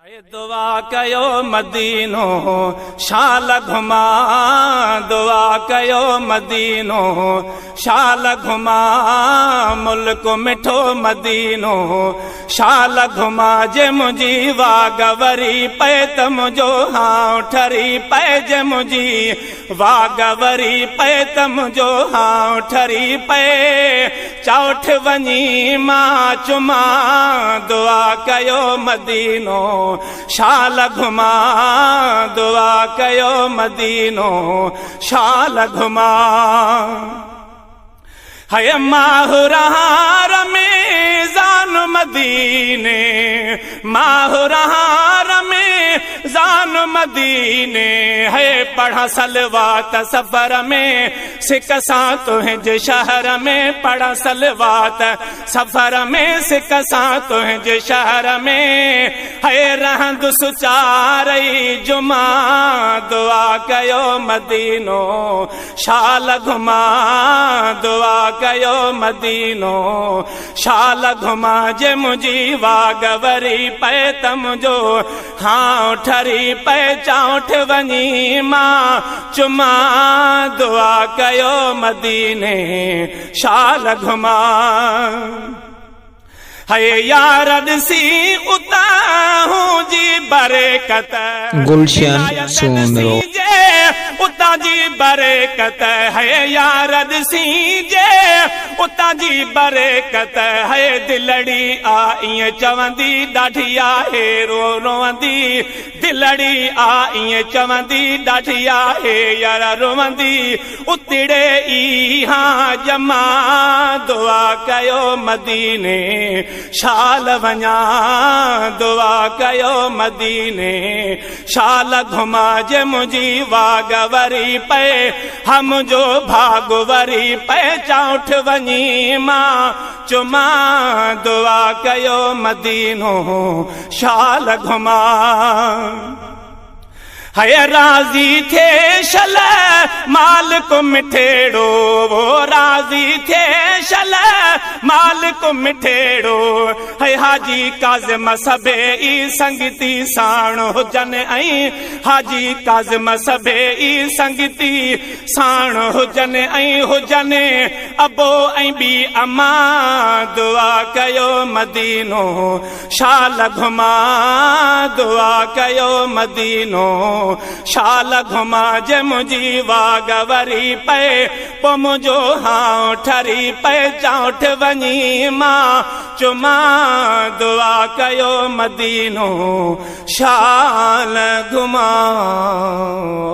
اي دعا ڪيو مدينو شال گهمان دعا ڪيو مدينو شال گهمان ملڪ مٺو مدينو شال گهمان جي منهنجي واڳ وري پئي ته منهنجو هانء ٺري پئي جي منهنجي واڳ وري پئي ته منهنجو هانء ٺري پئي، چوٺ وڃي مان چمان، دعا ڪيو مدينو شال گهمان، دعا ڪيو مدينو شال گهمان. هي ماه رهان رمضان مديني ماه رهان رمضان مديني هي پڙهان صلوات سفر ۾ سڪ سان تنهنجي شهر ۾ پڙهان صلوات سفر ۾ سڪ سان تنهنجي شهر ۾ هي رهندس چارئي جمعا دعا ڪيو مدينو شال گهمان دعا ڪيو مدينو شال گهمان جي منهنجي واڳ وري پئي ته منهنجو هانء ٺري پئي چانئٺ وڃي مان چمان دعا ڪيو مديني شال گهمان. هي يار ڏسي اتان جي برڪت گلشن سومرو. اتان جي برڪت هي يار ڏسي جي اتان جي برڪت هي دلڙي آ ائين چوندي ڏاڍي آهي رو روئندي دلڙي آ ائين چوندي ڏاڍي آهي يار روئندي اتڙي ئي هان ڄمان دعا ڪيو مديني شال وڃان دعا ڪيو مديني شال گهمان جي منهنجي واڳ وري پئي ها منهنجو ڀاڳ وري پئي چانئٺ وڃي مان چمان دعا ڪيو مدينو شال گهمان. هي راضي ٿئي شل مالڪ مٺيڙو راضي ٿئي شل مالڪ مٺيڙو هي حاجي ڪاظم سڀئي سنگتي ساڻ هجن ۽ حاجي ڪاظم سڀئي سنگتي ساڻ هجن ۽ هجن ابو ۽ ٻي امان دعا ڪيو مدينو شال گهمان دعا ڪيو مدينو شال گهمان جي منهنجي واڳ وري پئي پو منهنجو هانء ٺري پئي چانئٺ وڃي مان چمان دعا ڪيو مدينو شال گهمان.